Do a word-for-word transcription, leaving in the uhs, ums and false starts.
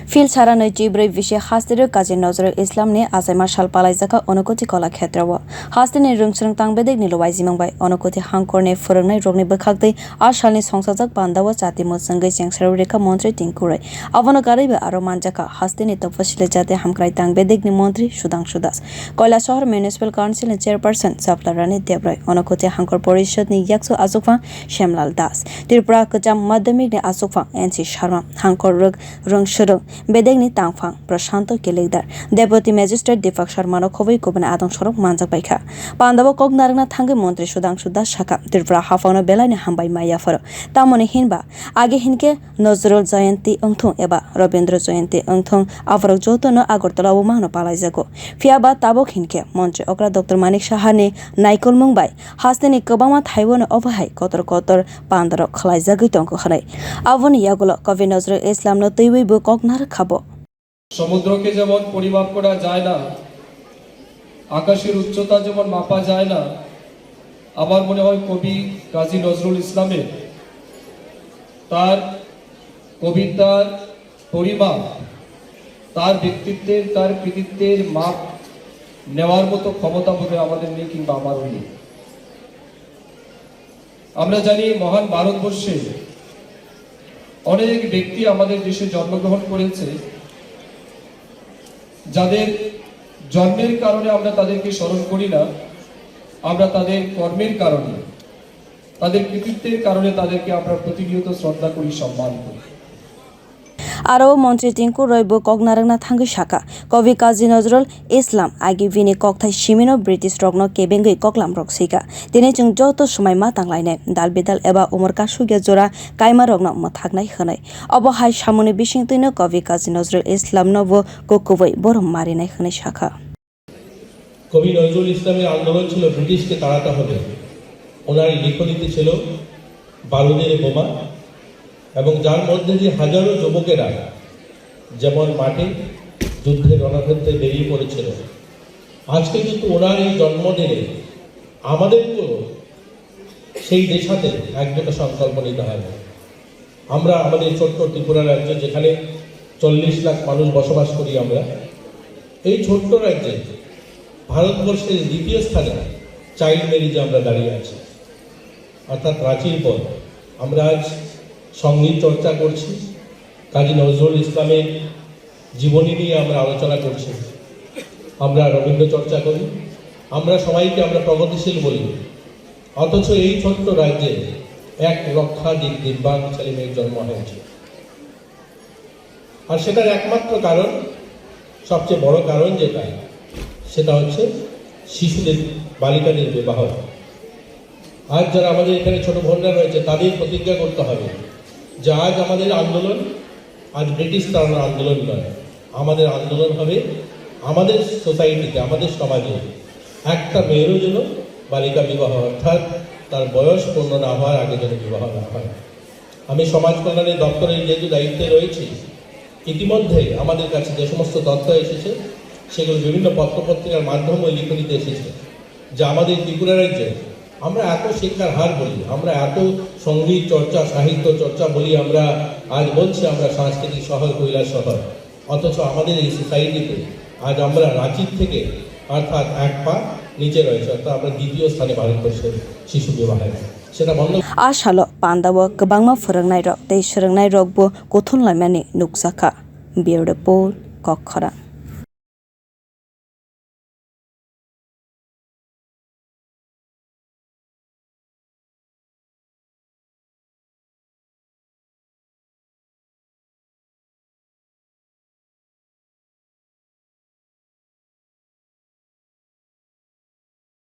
Phil saranwi chibrwi bisi hasteo Kazi Nazrul Islamni achaima sal palaijakha Unakoti Kola Khetrao. Hasteni rwngsrwng tang bedekni luaijimung bai Unakoti hangkorni phwrwngnairokni bwkhaktwi a salni songsajak pandao chati mwchwngwi chengsaro rikha montri Tinku Roy. Abono karwibo aro manjakha hasteni topasili jati hamkrai tang bedekni montri Sudhangshu Das, Kailasahar Municipal Councilni chairperson Chapla Rani Debroy, Unakoti hangkor porishodni yakchu achukphang Shemlal Das, Tripura kwcham madhyamikni achukphang N C Sharma, hangkor rwk rwngsrwng bedekni tangphang Prashanto Kilikdar, Deputy Magistrate Deepak Sharmano khobwi kubuni adong sorok manjak baikha. Pandao kok narwkna thangwi montri Sudhangshu Das sakha, Tripura haphangno belaini hambai maya pharo. Tamoni hinba, age hinkhe Nazrul Jayanti wngthung eba Rabindra Jayanti wngthung, aborok jotono Agartala o mangno palaijago. Phiyaba tabuk hinkhe montri okra Doctor Manik Sahani naikolmung bai hasteni kwbangma thaibono obo hai kotor kotor pandarok khwlaijagwi tongo hwnwi. Aboni yagulo Kavi Nazrul Islamno twiwi bo kok narwk kha bo. সমুদ্রকে যেমন পরিমাপ করা যায় না, আকাশের উচ্চতা যেমন মাপা যায় না, আমার মনে হয় কবি কাজী নজরুল ইসলামের তার কবিতার পরিমাপ, তার ব্যক্তিত্বের, তার কৃতিত্বের মাপ নেওয়ার মতো ক্ষমতা বোধহয় আমাদের নেই কিংবা আমারও নেই। আমরা জানি, মহান ভারতবর্ষে অনেক ব্যক্তি আমাদের দেশে জন্মগ্রহণ করেছে, যাদের জন্মের কারণে আমরা তাদেরকে স্মরণ করি না, আমরা তাদের কর্মের কারণে, তাদের কৃতিত্বের কারণে তাদেরকে আমরা প্রতিনিয়ত শ্রদ্ধা করি, সম্মান করি। Aro montri Tinku Roy bo kok narwkna thangwi sakha, Kavi Kazi Nazrul Islam agi bini kokthai simino British rokno kebengwi koklam rok swikha. Tini chwng joto swmai ma tanglainai, dal bidal eba umor kasugya jora kaima rokno mwthaknai hwnwi. Obo hai samungni bisingtwino Kavi Kazi Nazrul Islamno bo kukubui borom marinai hwnwi sakha. কবি নজরুল ইসলামের আন্দোলন ছিল ব্রিটিশকে তাড়াতে হবে। ওনার লিখনীতে ছিল বারুদের বোমা, এবং যার মধ্যে দিয়ে হাজারো যুবকেরা যেমন মাঠে যুদ্ধের রণক্ষেত্রে বেরিয়ে পড়েছিল। আজকে কিন্তু ওনার এই জন্মদিনে আমাদেরকেও সেই দেশাতে একজোট সংকল্প নিতে হবে। আমরা আমাদের ছোট্ট ত্রিপুরা রাজ্য, যেখানে চল্লিশ লাখ মানুষ বসবাস করি আমরা, এই ছোট্ট রাজ্যে ভারতবর্ষের দ্বিতীয় স্থানে চাইল্ড ম্যারেজে আমরা দাঁড়িয়ে আছি, অর্থাৎ রাঁচির পর। আমরা আজ সঙ্গীত চর্চা করছি, কাজী নজরুল ইসলামের জীবনী নিয়ে আমরা আলোচনা করছি, আমরা রবীন্দ্র চর্চা করি, আমরা সবাইকে আমরা প্রগতিশীল বলি, অথচ এই ছোট্ট রাজ্যে এক লক্ষাধিক দিব্যাঙ্গ ছেলে মেয়ের জন্ম হয়েছে। আর সেটার একমাত্র কারণ, সবচেয়ে বড় কারণ যেটা, সেটা হচ্ছে শিশুদের, বালিকাদের বিবাহ। আজ যারা আমাদের এখানে ছোট বোনরা রয়েছে, তাদের প্রতিজ্ঞা করতে হবে যে আজ আমাদের আন্দোলন, আজ ব্রিটিশ তাড়ানোর আন্দোলন নয়, আমাদের আন্দোলন হবে আমাদের সোসাইটিতে, আমাদের সমাজে একটা মেয়েরও যেন বালিকা বিবাহ, অর্থাৎ তার বয়স পূর্ণ না হওয়ার আগে যেন বিবাহ না হয়। আমি সমাজ কল্যাণের দপ্তরের যেহেতু দায়িত্বে রয়েছি, ইতিমধ্যে আমাদের কাছে যে সমস্ত তথ্য এসেছে, সেগুলো বিভিন্ন পত্রপত্রিকার মাধ্যমে লিখে দিতে এসেছে যে আমাদের ত্রিপুরা রাজ্যে আমরা এত শিক্ষার হার বলি, আমরা এত সঙ্গীত চর্চা, সাহিত্য চর্চা বলি, আমরা আজ বলছি আমরা সাংস্কৃতিক শহর, কৈলাস শহর, অথচ আমাদের এই সোসাইটিতে আজ আমরা রাঁচির থেকে অর্থাৎ এক পা নিচে রয়েছে, অর্থাৎ আমরা দ্বিতীয় স্থানে ভারতবর্ষের শিশু বিবাহে। সেটা বন্ধ। A salo pandao kwbangma phwrwngnairok tei swrwngnairokbo kuthum laimani nukjakha. Bureau Report, Kokkhorang.